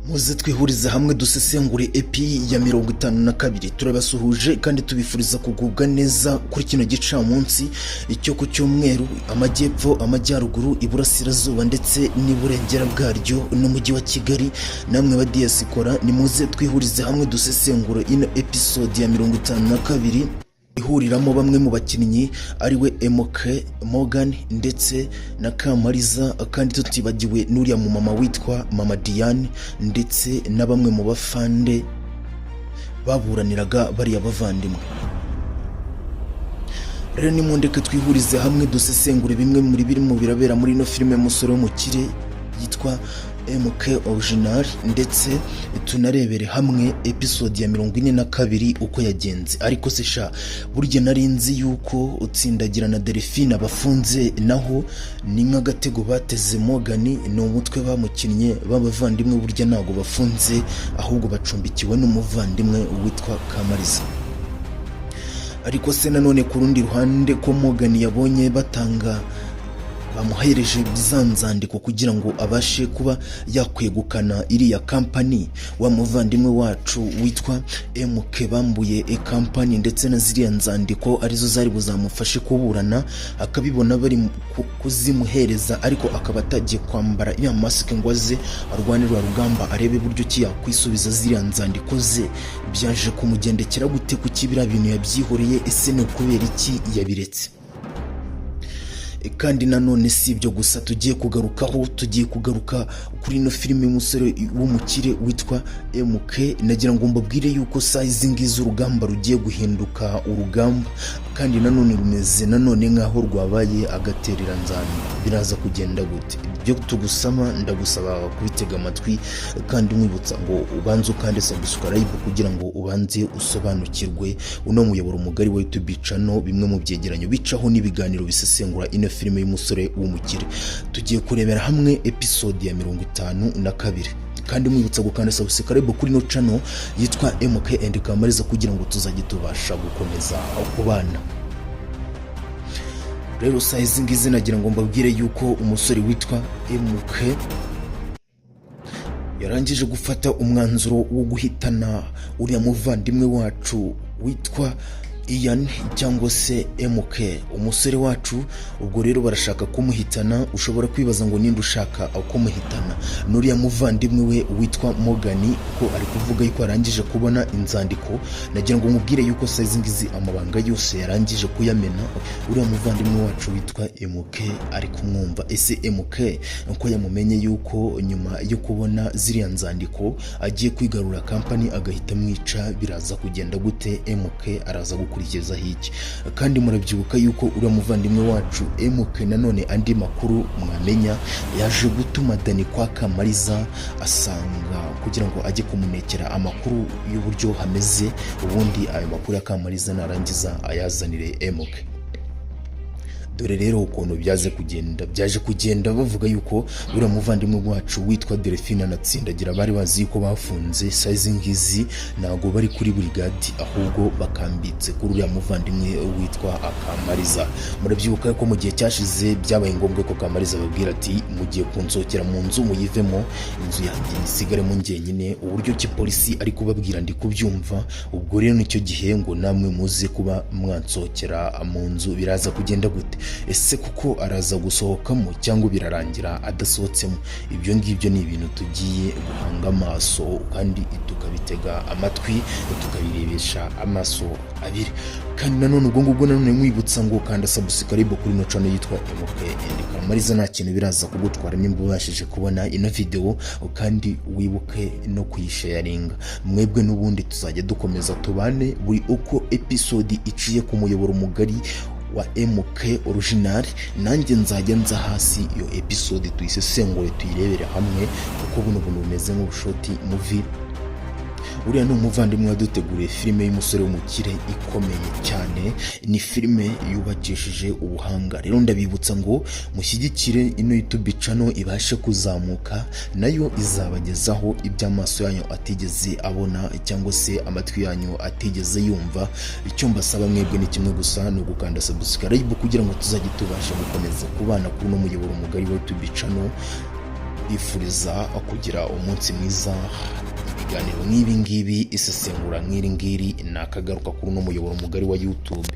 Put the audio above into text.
Muze twihurize hamwe dusesengure epi ya 52. Turabasuhuje kandi tubifuriza kugubwa neza kuri kino gicamunsi icyo ku cyumweru. Amajyepfo, amajyaruguru, iburasirazuba ndetse n'iburengera bwaryo n'umujyi wa Kigali, namwe ba diaspora, nimuze twihurize hamwe dusesengure ino episode ya 52 ihuriramo bamwe mu bakinnyi, ariwe Emoke Morgan ndetse na Kamariza, kandi tutibagiwe n'uriya mu mama witwa Mama Diane, ndetse na bamwe mu bafande baburaniraga bariya bavandimwe. Rero nimundeke twihurize hamwe dusesengure bimwe muri birimo birabera muri ino filime Musore w'Umukire yitwa MK Original, ndetse tunarebere hamwe episode ya 42 uko yagenze. Ariko se sha, burya nari nzi yuko Utsindagira na Delphine bafunze, naho ni nk'agatego bateze Morgan, ni umutwe bamukinnye b'abavandimwe. Burya ntabwo bafunze, ahubwo bacumbikiwe n'umuvandimwe witwa Kamariza. Ariko se nanone ku rundi ruhande, ko Morgan yabonye batanga bamuhereje za nzandiko kugira ngo abashe kuba yakwegukana iriya kampani, wa muvandimwe wacu witwa MK bambuye kampani ndetse na ziriya nzandiko arizo zari buzamufashe kuburana, akabibona bari kuzimuhereza, ariko akaba atagiye kwambara ya masike ngo aze arwanire rugamba, arebe buryo ki yakwisubiza ziriya nzandiko ze, byaje kumugendekera gute? Kuki biriya bintu yabyihoreye? Ese ni ukubera iki yabiretse? Kandi nanone si ibyo gusa tugiye kugarukaho, tugiye kugaruka kuri ino filime y'Umusore w'Umukire witwa MK. Nagira ngo mbabwire yuko saa izi ngizi urugamba rugiye guhinduka urugamba, kandi nanone rumeze nanone nk'aho rwabaye agatereranzamba. Biraza kugenda gute? Ibyo tugusaba, ndagusaba kubitega amatwi, kandi nkwibutsa ngo ubanze ukande subscribe kugira ngo ubanze usobanukirwe uno muyoboro mugari wa YouTube channel, bimwe mu byegeranyo bicaho n'ibiganiro bisesengura ino filime y'Umusore w'Umukire. Tugiye kurebera hamwe episode ya 52, kandi mwibutsa gukanda subscribe kuri ino channel yitwa MK and Kamariza kugira ngo tuzajye tubasha gukomeza kubana. Rero saa izi ngizi nagira ngo mbabwire yuko umusore witwa MK yarangije gufata umwanzuro wo guhitana uriya muvandimwe wacu witwa Ian cyangwa se MK. Umusore wacu ubwo rero barashaka kumuhitana. Ushobora kwibaza ngo ninde ushaka kumuhitana? N'uriya muvandimwe we witwa Morgan, kuko ari kuvuga yuko arangije kubona inzandiko. Nagira ngo nkubwire yuko saa izi ngizi amabanga yose yarangije kuyamena. Uriya muvandimwe wacu witwa MK ari kumwumva. Ese MK ko yamumenye yuko nyuma yo kubona ziriya nzandiko agiye kwigarura kampani agahita amwica, biraza kugenda gute? MK araza gukurikizaho iki? Kandi murabyibuka yuko uriya muvandimwe wacu MK nanone, andi makuru mwamenya, yaje gutuma Dani kwa Kamariza asanga kugira ngo ajye kumunekera amakuru y'uburyo hameze, ubundi ayo makuru ya Kamariza narangiza ayazanire MK. Dore rero ukuntu byaje kugenda. Byaje kugenda bavuga yuko uriya muvandimwe wacu witwa Delphine anatsindagira bari bazi yuko bafunze, saa izi ngizi ntabwo bari kuri burigadi, ahubwo bakambitse kuri uriya muvandimwe witwa Akamariza. Murabyibuka ko mu gihe cyashize byabaye ngombwa ko Kamariza ababwira ati: "Mugiye kunsohokera mu nzu, muyivemo, inzu yanjye nisigaremo njyenyine. Uburyo ki polisi ari kubabwira ndi kubyumva. Ubwo rero nicyo gihe ngo namwe muze kuba mwansohokera mu nzu." Biraza kugenda gute? Ese kuko araza gusohokamo cyangwa birarangira adasohotsemo? Ibyo ngibyo ni ibintu tugiye guhanga amaso kandi tukabitega amatwi, tukabirebesha amaso abiri. Kandi nanone ubwo ngubwo nanone mwibutsa ngo kanda subscribe kuri ino channel yitwa MK and Kamariza. Nta kintu biraza kugutwara nimba ubashije kubona ino video, kandi wibuke no kuyisharinga. Mwebwe n'ubundi tuzajya dukomeza tubane buri uko episode iciye ku muyoboro mugari wa MK Original. Nanjye nzajya nza hasi iyo episode tuyisesengure, tuyirebere hamwe, kuko buno buntu bumeze nk'ubushort movie. Uriya ni umuvandimwe waduteguriye filime y'Umusore w'Umukire ikomeye cyane, ni filime yubakishije ubuhanga. Rero ndabibutsa ngo mushyigikire ino YouTube channel ibashe kuzamuka, nayo izabagezaho iby'amaso yanyu atigeze abona cyangwa se amatwi yanyu atigeze yumva. Icyo mbasaba mwebwe ni kimwe gusa, ni ugukanda subscribe kugira ngo tuzajye tubasha gukomeza kubana kuri uno muyoboro mugari wa YouTube channel. Mbifuriza kugira umunsi mwiza. Ibiganiro nk'ibi ngibi, isesengura nk'iri ngiri, ni akagaruka kuri uno muyoboro mugari wa YouTube.